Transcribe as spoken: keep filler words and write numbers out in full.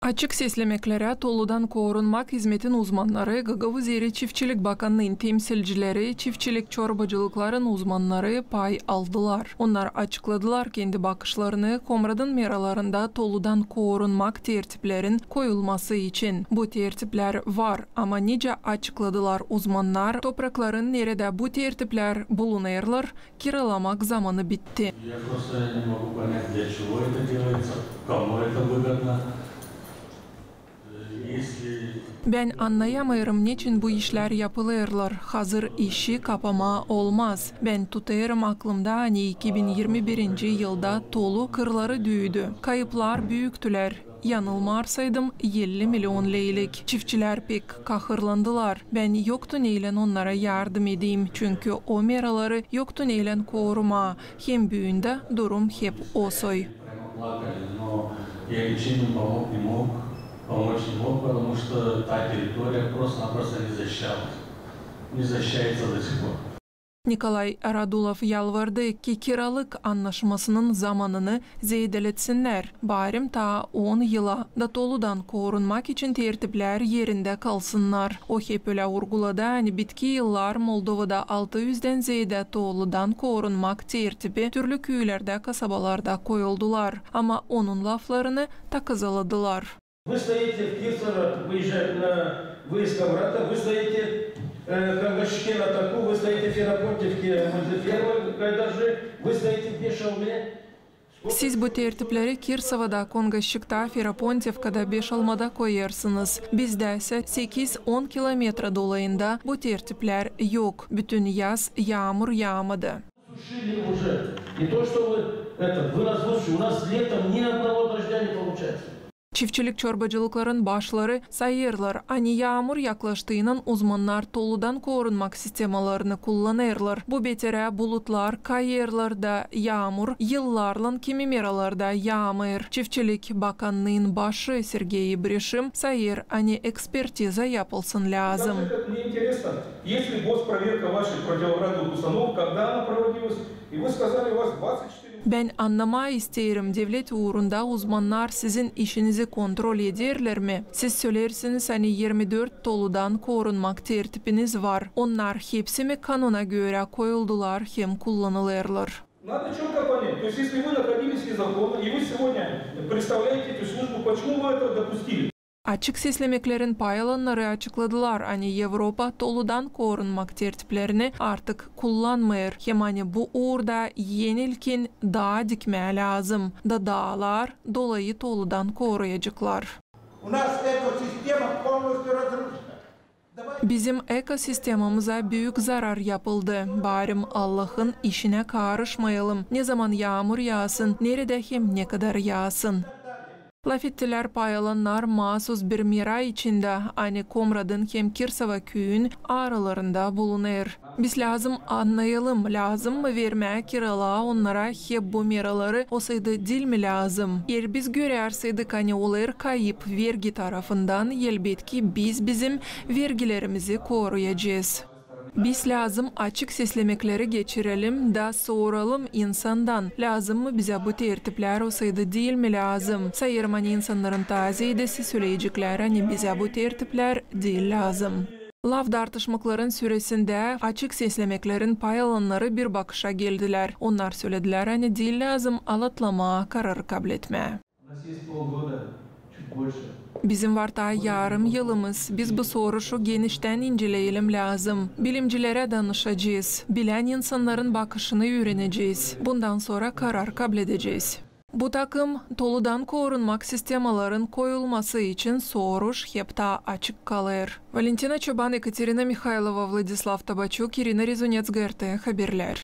Açık seslemeklerä toludan korunmak hizmetin uzmannarı, Gagauz Eri çiftçilik bakannıın temsilcileri, çiftçilik çorbacılıkların uzmannarı pay aldılar. Onnar açıkladılar kendi bakışlarını Komradın meralarında toludan korunmak tertiplerin koyulması için. Bu tertiplär var, ama nicä açıkladılar uzmannar, toprakların, neredä bu tertiplär bulunêrlar, kiralamak zamanı bitti. Я просто не могу понять, для чего это делается, кому это выгодно. Э, если Bän annayamêêrım, neçin bu işlär yapılêrlar. Hazır işi kapamaa olmaz. Bän tutêrım aklımda, ani iki bin irmi birinci yılda tolu kırları düüdü. Kayıplar büüktülär. Yanılmarsaydım, elli million leylik. Çiftçilär pek kahırlandılar. Bän yoktu neylän onnara yardım edeyim, çünkü o meraları yoktu neylän korumaa. Hem büündä durum hep o soy. Прямо плакали, но я ничем им помочь не мог, помочь не мог, потому что та территория просто-напросто не защищалась, не защищается до сих пор. Nikolay Radulov yalvardı, ki kiralık annaşmasının zamanını zeedelesinnär, baarim taa on yıla, da toludan korunmak için tertiplär erindä kalsınnar. O hep ölä urguladı, ani bitki yıllar Moldovada altı üzdän zeedä toludan korunmak tertipi türlü küülerdä, kasabalarda koyuldular, ama onun laflarını takızaladılar. Вы стоите в Кирсово, выезжая на выезд Коврата, вы стоите, э, Конгашчике на Таку, вы стоите в Ферапонтовке, мультиферма Кайдажи, вы стоите в Бешалме. Siz bu tertipleri Kirsovada, Kongaşçikta, Ferapontovkada, Beşalmada koyêrsınız. Bizdä sä sekiz-on kilometra dolayında bu tertiplär yok. Bütün yaz yaamur yaamadı. Сушили уже. Не то, что вы это, вы нас высушили. У нас летом ни одного дождя не получается. Çiftçilik çorbacılıkların başları sayêrlar, ani yaamur yaklaştıynan uzmannar toludan korunmak sistemalarını kullanêrlar. Bu beterä bulutlar kayêrlar da yaamur yıllarlan kimi meralarda yaamêêr. Çiftçilik bakannıın başı Sergey Brişim sayêr, ani ekspertiza yapılsın lääzım. Даже это мне интересно, есть ли госпроверка ваших противоградных установок, когда она проводилась, и вы сказали, у вас двадцать четыре Bän annamaa isteerim, devlet uurunda uzmannar sizin işinizi kontrol ederlär mi? Siz söleersiniz, ani irmi dört toludan korunmak tertipiniz var. Onnar hepsi mi kanuna görä koyuldular hem kullanılêrlar? Надо чётко понять, то есть если вы находились незаконно, и вы сегодня представляете эту службу, почему вы это допустили? Açık seslemeklerin pay alannarı açıkladılar, ani Evropa toludan korunmak tertiplerini artık kullanmêêr, hem ani bu uurda enilkin daa dikmää lääzım, da daalar dolayı toludan koruyaceklar. У нас экосистема полностью разрушена. Bizim ekosistemamıza büük zarar yapıldı. Baarim Allahın işinä karışmayalım. Ne zaman yaamur yaasın, neredä hem ne kadar yaasın. Lafettilär pay alannar maasus bir mera içindä, ani Komradın hem Kirsova küüyün aralarında bulunêr. Biz lääzım annayalım, lääzım mı vermää kiralaa onnara hep bu meraları, olsaydı diil mi lääzım? Eer biz görärseydik, ani olêr kayıp vergi tarafından, elbetki biz bizim vergilerimizi koruyacez. Biz lääzım açık seslemekleri geçirelim da soralım insandan, lääzım mı bizä bu tertiplär, olsaydı diil mi lääzım. Sayêrım, ani insannarın taa zeedesi söleyeceklär, ani bizä bu tertiplär diil lääzım. Laf dartışmakların süresindä açık seslemeklerin pay alannarı bir bakışa geldilär. Onnar söledilär, ani diil lääzım alatlamaa kararı kabletmää. У нас есть полгода, чуть больше. Bizim var taa yarım yılımız. Biz bu soruşu geniştän inceleyelim lääzım. Bilimcilerä danışacez. Bilän insannarın bakışını üürenecez. Bundan sora karar kabledecez. Bu takım toludan korunmak sistemaların koyulması için soruş hep taa açık kalêr. Valentina Çoban, Ekaterina Mihaylova, Vladislav Tabaçuk, İrina Rezunets, GRT Haberlär.